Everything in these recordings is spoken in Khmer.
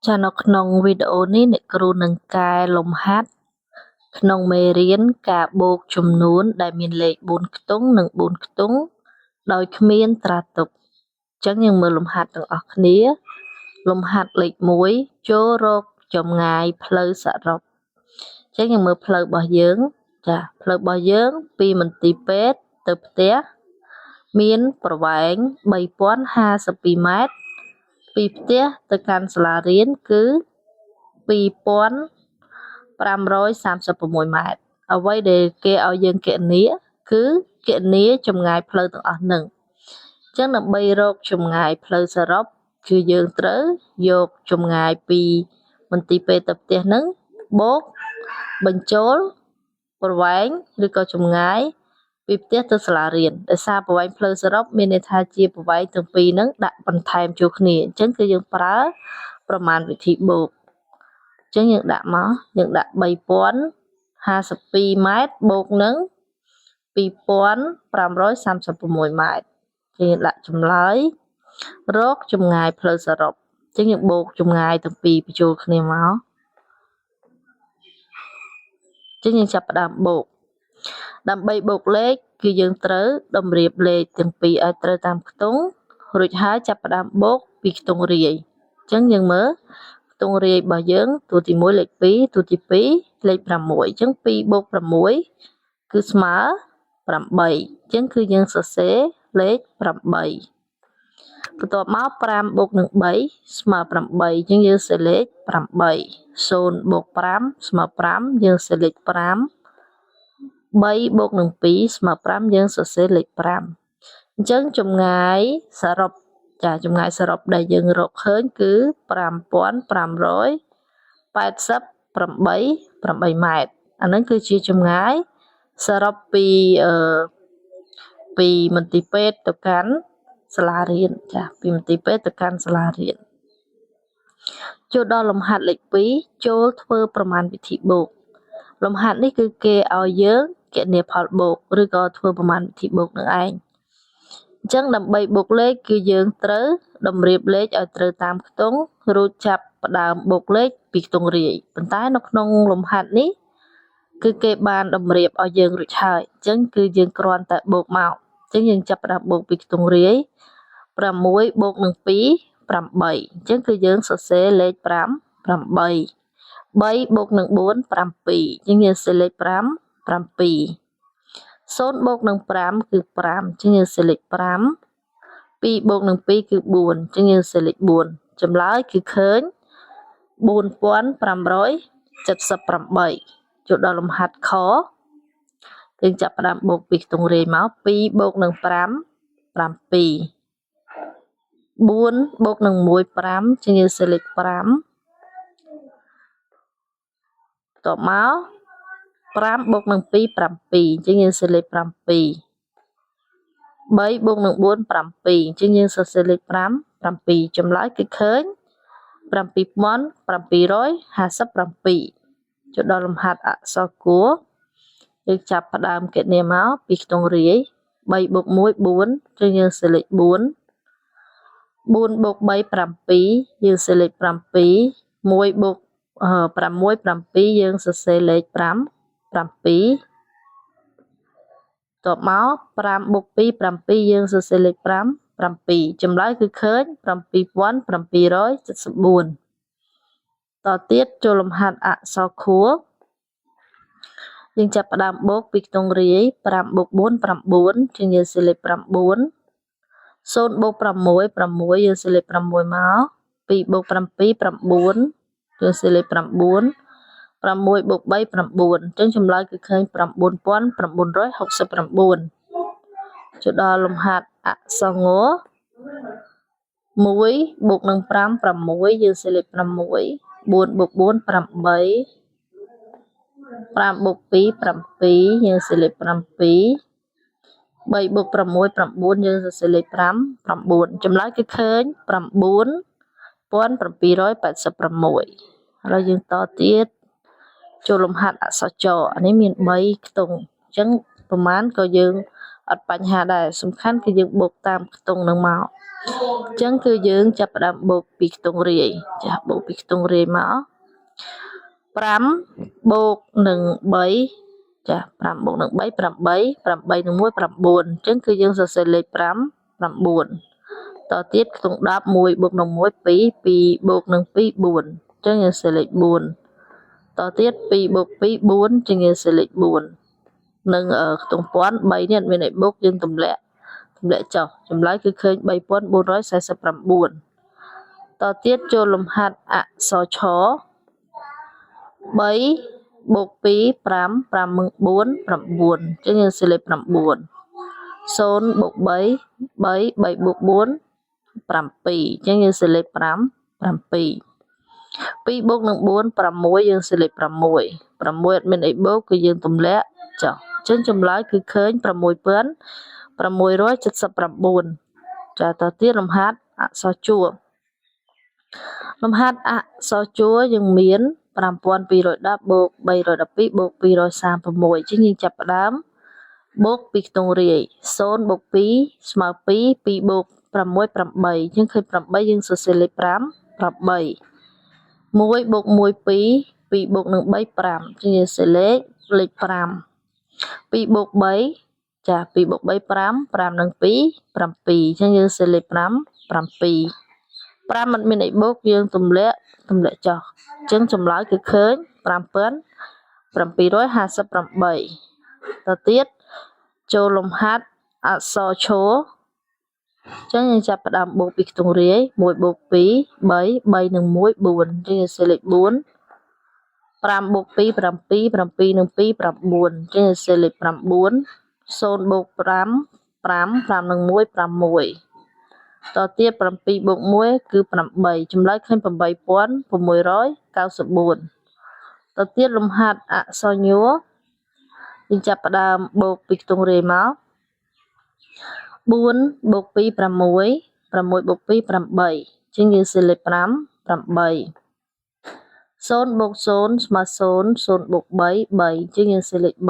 ចានៅក្នុងវីដេអូនេះអ្នកគ្រូនឹងកែលំហាត់ក្នុងមេរៀនការបូកចំនួនដែលមានលេខ4ខ្ទង់និង4ខ្ទង់ដោយគ្មានត្រាទុកអញ្ចឹងយើងមើលលំហាត់ទាំងអស់គ្នាលំហាត់លេខ1ចូលរកចម្ងាយផ្លូវសរុបអញ្ចឹងយើងមើលផ្លូវរបស់យើងចាផ្លូវរបស់យើងពីមន្ទីរពេទ្យទៅផ្ទះមានប្រវែង3052ម៉ែត្រពីផ្ទះទៅកាន់សាលារៀនគឺ2536ម៉ែត្រអ្វីដែលគេឲ្យយើងគណនាគឺគណនាចម្ងាយផ្លូវទាំងអស់នឹងអញ្ចឹងដើម្បីរកចម្ងាយផ្លូវសរុបគឺយើងត្រូវយកចម្ងាយពីមន្ទីរពេទ្យទៅផ្ទះនឹងបូកបញ្ចូលប្រវែងឬក៏ចម្ងាយពីផ្ទះទៅសាលារៀនដោយសារប្រវែងផ្លូវសរុបមានន័យថាជាប្រវែងទាំងពីរហ្នឹងដាក់បន្ថែមចូលគ្នាអញ្ចឹងគឺយើងប្រើប្រមាណវិធីបូកអញ្ចឹងយើងដាក់មកយើងដាក់3052ម៉ែត្របូកនឹង2536ម៉ែត្រយើងដាក់ចម្លើយរកចម្ងាយផ្លូវសរុបអញ្ចឹងយើងបូកចម្ងាយទាំងពីរបញ្ចូលគ្នាមកអញ្ចឹងយើងចាប់ផ្ដើមបូកដើម្បីបូកលេខគឺយើងត្រូវតម្រៀបលេខទាំងពីរឲ្យត្រូវតាមខ្ទង់រួចហើយចាប់ផ្ដើមបូកពីខ្ទង់រាយអញ្ចឹងយើងមើលខ្ទង់រាយរបស់យើងតួទី1លេខ2តួទី2លេខ6អញ្ចឹង2បូក6គឺស្មើ8អញ្ចឹងគឺយើងសរសេរលេខ8បន្ទាប់មក5បូកនឹង3ស្មើ8អញ្ចឹងយើងសេលេខ8 0បូក5ស្មើ5យើងសេលេខ5 3បូកនឹង2ស្មើ5យើងសរសេរលេខ5អញ្ចឹងចម្ងាយសរុបចាចម្ងាយសរុបដែលយើងរកឃើញគឺ5588 8ម៉ែត្រអាហ្នឹងគឺជាចម្ងាយសរុបពីអឺពីមន្ទីរពេទ្យទៅកាន់សាលារៀនចាពីមន្ទីរពេទ្យទៅកាន់សាលារៀនចូលដល់លំហាត់លេខ2ចូលធ្វើប្រមាណវិធីបូកលំហាត់នេះគឺគេឲ្យយើងគណនាផលបូកឬក៏ធ្វើប្រមាណវិធីបូកនឹងឯងអញ្ចឹងដើម្បីបូកលេខគឺយើងត្រូវតម្រៀបលេខឲ្យត្រូវតាមខ្ទង់រួចចាប់ផ្ដើមបូកលេខពីខ្ទង់រាយប៉ុន្តែនៅក្នុងលំហាត់នេះគឺគេបានតម្រៀបឲ្យយើងរួចហើយអញ្ចឹងគឺយើងគ្រាន់តែបូកមកអញ្ចឹងយើងចាប់ផ្ដើមបូកពីខ្ទង់រាយ6បូកនឹង2 8អញ្ចឹងគឺយើងសរសេរលេខ5 8 3បូកនឹង4 7អញ្ចឹងយើងសរសេរលេខ5 7 0បូកនឹង5គឺ5អញ្ចឹងយើងសរសេរលេខ5 2បូកនឹង2គឺ4អញ្ចឹងយើងសរសេរលេខ4ចម្លើយគឺឃើញ4578ចូលដល់លំហាត់ខយើងចាប់ផ្ដើមបូកពីខ្ទង់រាយមក2បូកនឹង5 7 4បូកនឹង1 5ជាងយើងសេលេខ5តបមក5បូកនឹង2 7អញ្ចឹងយើងសេលេខ7 3បូកនឹង4 7អញ្ចឹងយើងសរសេរលេខ5 7ចម្លើយគឺឃើញ7757ចូលដល់លំហាត់អក្សរគួរយើងចាប់ផ្ដើមគណនាមកពីខ្ទង់រាយ3បូក1 4អញ្ចឹងយើងសេលេខ4 4បូក3 7យើងសេលេខ7 1បូក6 7យើងសរសេរលេខ5 7តបមក5បូក2 7យើងសរសេរលេខ5 7ចម្លើយគឺឃើញ7774តទៀតចូលលំហាត់អក្សរខួរយើងចាប់ផ្ដើមបូកពីខ្ទង់រាយ5បូក4 9ជាងយើងសេលេខ9 0បូក6 6យើងសេលេខ6មក2បូក7 9យើងសេលេខ9 6បូក3 9អញ្ចឹងចម្លើយគឺឃើញ9969ចូលដល់លំហាត់អក្សរង1បូកនឹង5 6យើងសេលេខ6 4បូក4 8 5បូក2 7យើងសេលេខ7 3បូក6 9យើងសរសេរលេខ5 9ចម្លើយគឺឃើញ9786ឥឡូវយើងតទៀតចូលលំហាត់អក្សរចអានេះមាន3ខ្ទង់អញ្ចឹងប្រហែលក៏យើងអត់បញ្ហាដែរសំខាន់គឺយើងបូកតាមខ្ទង់នឹងមក អញ្ចឹងគឺយើងចាប់ផ្ដើមបូកពីខ្ទង់រាយចាបូកពីខ្ទង់រាយមក5បូកនឹង3ចា5បូកនឹង3 8 8នឹង1 9អញ្ចឹងគឺយើងសរសេរលេខ5 9តទៀតខ្ទង់10 1បូកនឹង1 2 2បូកនឹង2 4អញ្ចឹងយើងសរសេរលេខ4តទៀត2បូក2 4ជាងយើងសរសេរលេខ4និងខ្ទង់ពាន់3នេះអត់មានអីបូកយើងទម្លាក់ទម្លាក់ចុះចម្លើយគឺឃើញ3449តទៀតចូលលំហាត់អក្សរឆ3បូក2 5 5 4 9អញ្ចឹងយើងសរសេរលេខ9 0បូក3 3 3បូក4 7អញ្ចឹងយើងសរសេរលេខ5 7 2បូកនឹង4 6យើងសរសេរលេខ6 6អត់មានអីបូកគឺយើងទម្លាក់ចុះអញ្ចឹងចម្លើយគឺឃើញ6679ចាតទៀតលំហាត់អក្សរជួរលំហាត់អក្សរជួរយើងមាន5210បូក312បូក236អញ្ចឹងយើងចាប់ផ្ដើមបូកពីខ្ទង់រាយ0បូក2ស្មើ2 2បូក6 8អញ្ចឹងឃើញ8យើងសរសេរលេខ5 8 1បូក1 2 2បូកនឹង3 5ជាសរសេរលេខលេខ5 2បូក3ចា2បូក3 5 5នឹង2 7អញ្ចឹងយើងសរសេរលេខ5 7 5មិនមានអីបូកយើងទម្លាក់ទម្លាក់ចុះអញ្ចឹងចម្លើយគឺឃើញ5758តទៀតចូលលំហាត់អក្សរឈរអញ្ចឹងយើងចាប់ផ្ដើមបូកពីខ្ទង់រាយ1បូក2 3 3និង1 4អញ្ចឹងយើងសរសេរលេខ4 5បូក2 7 7និង2 9អញ្ចឹងយើងសរសេរលេខ9 0បូក5 5 5និង1 6តទៀត7បូក1គឺ8ចម្លើយឃើញ8694តទៀតលំហាត់អក្សរញួរយើងចាប់ផ្ដើមបូកពីខ្ទង់រាយមក4បូក2 6 6បូក2 8អញ្ចឹងយើងសរសេរលេខ5 8 0បូក0ស្មើ0 0បូក3 3អញ្ចឹងយើងសរសេរលេខ3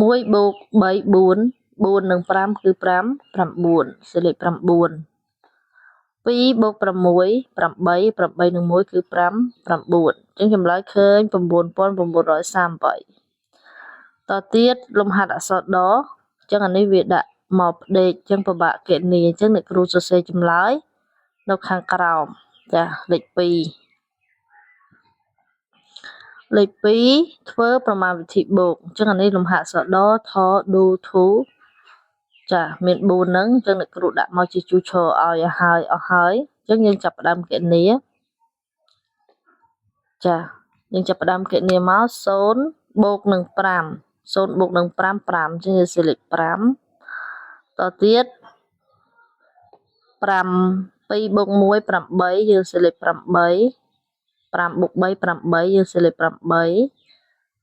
1បូក3 4 4និង5គឺ5 9សរសេរលេខ9 2បូក6 8 8និង1គឺ5 9អញ្ចឹងចម្លើយឃើញ9938តទៀតលំហាត់អក្សរដអញ្ចឹងអានេះវាដាក់មកផ្ដេកអញ្ចឹងពិបាកគណនាអញ្ចឹងអ្នកគ្រូសរសេរចម្លើយនៅខាងក្រោមចាលេខ2លេខ2ធ្វើប្រមាណវិធីបូកអញ្ចឹងអានេះលំហាត់អក្សរដថឌូធូចាមាន4ហ្នឹងអញ្ចឹងអ្នកគ្រូដាក់មកជាជួរឈរឲ្យហើយអស់ហើយអញ្ចឹងយើងចាប់ផ្ដើមគណនាចាយើងចាប់ផ្ដើមគណនាមក0បូកនឹង5 0បូកនឹង5 5អញ្ចឹងយើងសរសេរលេខ5តទៀត5 2បូក1 8យើងសរសេរលេខ8 5បូក3 8យើងសរសេរលេខ8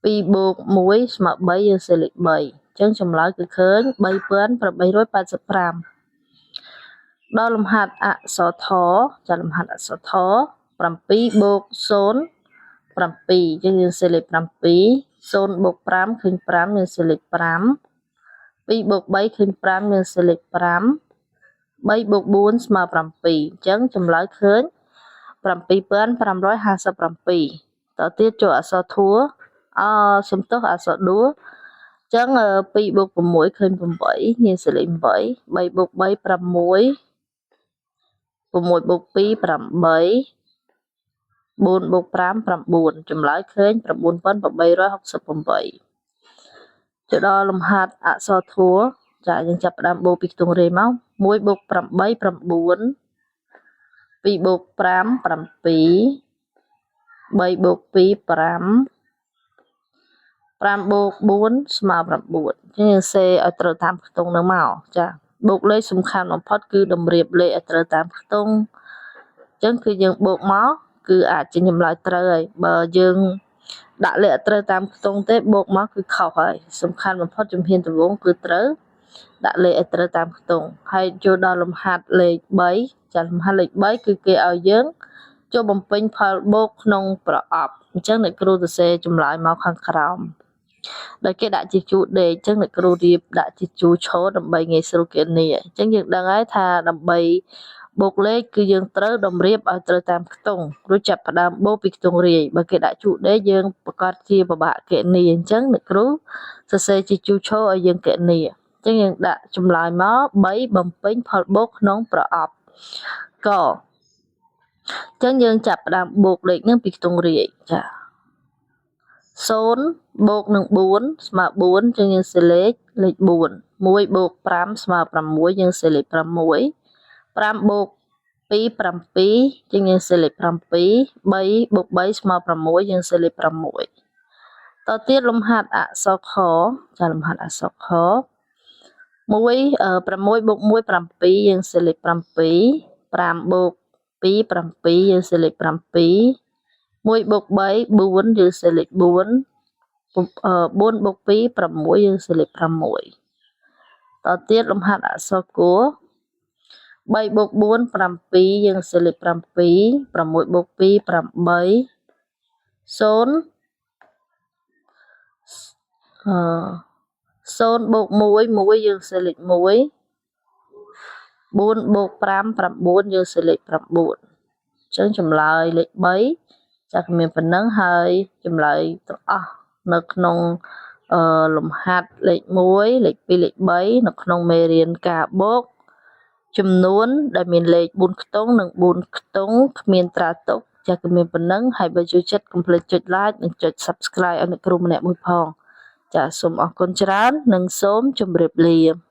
2បូក1ស្មើ3យើងសរសេរលេខ3អញ្ចឹងចម្លើយគឺឃើញ3885ដល់លំហាត់អក្សរថចាលំហាត់អក្សរថ7បូក0 7អញ្ចឹងយើងសរសេរលេខ7 0បូក5ឃើញ5យើងសរសេរលេខ5 2បូក3ឃើញ5យើងសរសេរលេខ5 3បូក4ស្មើ7អញ្ចឹងចម្លើយឃើញ7557តទៀតចូលអក្សរធួអសំទោសអក្សរដួអញ្ចឹង2បូក6ឃើញ8យើងសរសេរលេខ8 3បូក3 6 6បូក2 8 4បូក5 9ចម្លើយឃើញ9868ចូលដល់លំហាត់អក្សរធួចាយើងចាប់ផ្ដើមបូកពីខ្ទង់រាយមក1បូក8 9 2បូក5 7 3បូក2 5 5បូក4ស្មើ9អញ្ចឹងយើងសេឲ្យត្រូវតាមខ្ទង់នឹងមកចាបូកលេខសំខាន់បំផុតគឺតម្រៀបលេខឲ្យត្រូវតាមខ្ទង់អញ្ចឹងគឺយើងបូកមកគឺអាចចេញចម្លើយត្រូវហើយបើយើងដាក់លេខអត់ត្រូវតាមខ្ទង់ទេបូកមកគឺខុសហើយសំខាន់បំផុតជំហានដំបូងគឺត្រូវដាក់លេខឲ្យត្រូវតាមខ្ទង់ហើយចូលដល់លំហាត់លេខ3ចាលំហាត់លេខ3គឺគេឲ្យយើងចូលបំពេញផលបូកក្នុងប្រអប់អញ្ចឹងអ្នកគ្រូសរសេរចម្លើយមកខាងក្រោម ដោយគេដាក់ជាជួរដេកអញ្ចឹងអ្នកគ្រូរៀបដាក់ជាជួរឈរដើម្បីងាយស្រួលគណនាអញ្ចឹងយើងដឹងហើយថាដើម្បីបូកលេខគឺយើងត្រូវតម្រៀបឲ្យត្រូវតាមខ្ទង់រួចចាប់ផ្ដើមបូកពីខ្ទង់រាយបើគេដាក់ជួរដេកយើងប្រកាសជាពិបាកគណនាអញ្ចឹងអ្នកគ្រូសរសេរជាជួរឈរឲ្យយើងគណនាអញ្ចឹងយើងដាក់ចម្លើយមក3បំពេញផលបូកក្នុងប្រអប់កអញ្ចឹងយើងចាប់ផ្ដើមបូកលេខនឹងពីខ្ទង់រាយចា0បូកនឹង4ស្មើ4អញ្ចឹងយើងសេលេខលេខ4 1បូក5ស្មើ6យើងសេលេខ6 5បូក2 7ជាងយើងសេលេខ7 3បូក3ស្មើ6យើងសេលេខ6តទៀតលំហាត់អក្សរខចាលំហាត់អក្សរខ1 6បូក1 7យើងសេលេខ7 5បូក2 7យើងសេលេខ7 1បូក3 4យើងសេលេខ4 4បូក2 6យើងសេលេខ6តទៀតលំហាត់អក្សរគ3បូក4 7យើងសេលេខ7 6បូក2 8 0អឺ0បូក1 1យើងសេលេខ1 4បូក5 9យើងសេលេខ9អញ្ចឹងចម្លើយលេខ3ចាក់មានប៉ុណ្ណឹងហើយចម្លើយទាំងអស់នៅក្នុងអឺលំហាត់លេខ1លេខ2លេខ3នៅក្នុងមេរៀនការបូកចំនួនដែលមានលេខ4ខ្ទង់និង4ខ្ទង់គ្មានត្រាទុកចាស់គឺមានប៉ុណ្ណឹងហើយបើចូលចិត្តកុំភ្លេចចុច like និងចុច Subscribe ឲ្យអ្នកគ្រូម្នាក់មួយផងចាសសូមអរគុណច្រើននិងសូមជម្រាបលា។